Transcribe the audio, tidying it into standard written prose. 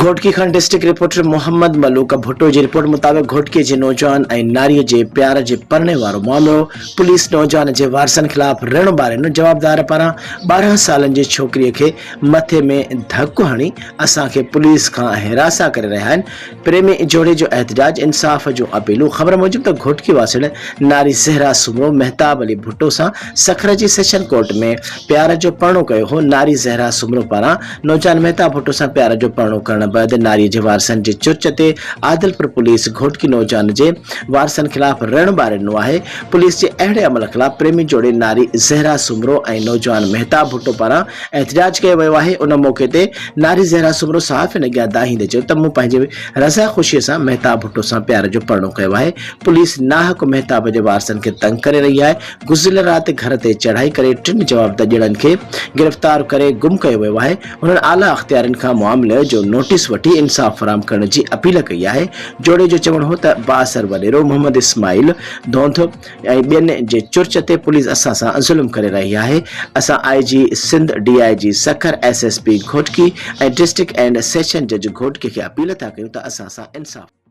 گهوٽڪي کان district reporter Muhammad ملوڪ ڀٽو جي report مطابق گهوٽڪي جي نوجوان ۽ ناري جي پيار جي پرڻي وارو معاملو پوليس نوجوان جي وارثن خلاف رڻ ٻارينو جوابدار پاران 12 سالن جي ڇوڪري کي مٿي ۾ ڌڪ هڻي اسان کي پوليس کان هراسان ڪري رهيا آهن پريمي جوڙي جو احتجاج انصاف جون اپيلون خبر موجب ته گهوٽڪي واسڻ ناري زهرا سومرو مهتاب علي ڀٽو سان سکر جي سيشن ڪورٽ ۾ پيار جو پرڻو ڪيو هو ناري زهرا سومرو پاران نوجوان مهتاب ڀٽو سان پيار جو پرڻو ڪرڻ بعد ناري جي وارثن جي چرچ تي عادلپور پوليس گهوٽڪي نوجوان جي وارثن خلاف رڻ ٻاري ڏنو آهي پوليس جي اهڙي عمل خلاف پريمي جوڙي ناري زهرا سومرو ۽ نوجوان مهتاب ڀٽو پاران احتجاج ڪيو ويو آهي ان موقعي تي ناري زهرا سومرو صحافين اڳيان دانهيندي چيو ته مون پنهنجي رضا خوشي سان مهتاب ڀٽو سان پيار جو پرڻو ڪيو آهي پوليس ناحق مهتاب جي وارثن کي تنگ ڪري رهي آهي، گذريل رات گهر تي چڙهائي ڪري ٽن جوابدار ڄڻن کي گرفتار ڪري گم ڪيو ويو آهي، هنن اعليٰ اختيارين کان معاملي جو نوٽيس وٺي انصاف فراهم ڪرڻ جي اپيل ڪئي آهي، جوڙي جو چوڻ هو ته بااثر وڏيرو محمد اسماعيل ڌونڌ ۽ ٻين جي چرچ تي پوليس اسان سان ظلم ڪري رهي آهي، اسان I G Sindh, D I G Sukkur, S S P Ghotki ۽ district and session جج گهوٽڪي کي اپيل ٿا ڪيون ته اسان سان انصاف.